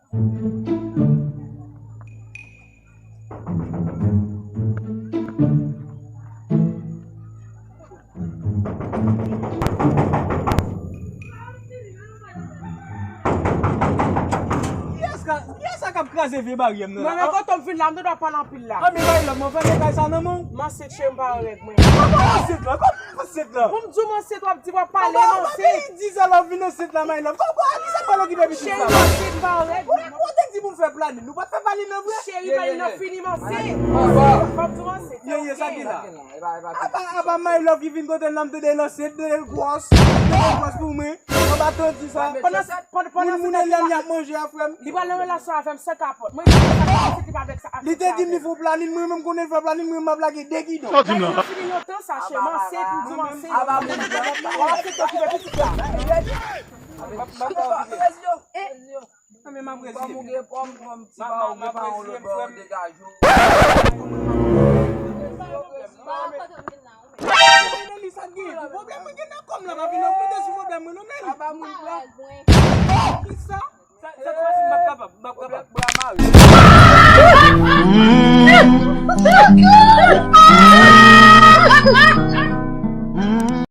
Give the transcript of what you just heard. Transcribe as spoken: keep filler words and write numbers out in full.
Kiyès ka, kiyès sa k ap kraze vye baryè m nan la? Mwen, men kote m vin la, m te dwa pale anpil la. Anmè, Mayi Love, mwen fèmen kay sa nan men w. M ansent, cheri, m pa wè règ mwen. Kòman w ansent la? Kòman w ansent la? Pou m di w m ansent, w ap di w ap pale, m ansent. Kòman w ap di sa lè w vin ansent la, Mayi Love? Kòman, kisa fè w okipe pitit sa? Cheri, m ansent, m pa wè règ mwen. Ou te di pou m fè planin, nou pa t fè planin nan vre? Cheri, planin nan fini, m ansent. Fò m di w m ansent. Ye, ye, sa ki la? Apa, apa Mayi Love ki vin kote l nan, m tande l ansent, tande l gwòs, tande l gwòs pou mwen. Anba tandi sa. Pandan, pandan, pandan moun, moun Eliane y ap manje a, frè m. Li pral nan relasyon avè m san kapòt. Mwen, li pa vle sa, li pa vle sa. Li te di m li fè yon planin, mwen menm konnen l fè planin, mwen menm m ap lage de gidon. Sa w di m la? Fini lontan sa, cheri, m ansent, m di w m ansent. Aba moun, w ap fè okipe pitit la. M ap, m ap okipe. Anmè, m ap reziye m. Kòm ou gen pòm, kòm ti pa ou gen pa ou lòt bò, degaje w. Mwen, Nelly, sa k gen? Ki pwoblèm mwen gen nan kò m la, pa vin ogmante sou pwoblèm mwen non, Nelly. Apa moun pran? Kisa? Sa, sa k pase, m p ap kapab, m p ap kapab. Pwoblèm bra mare.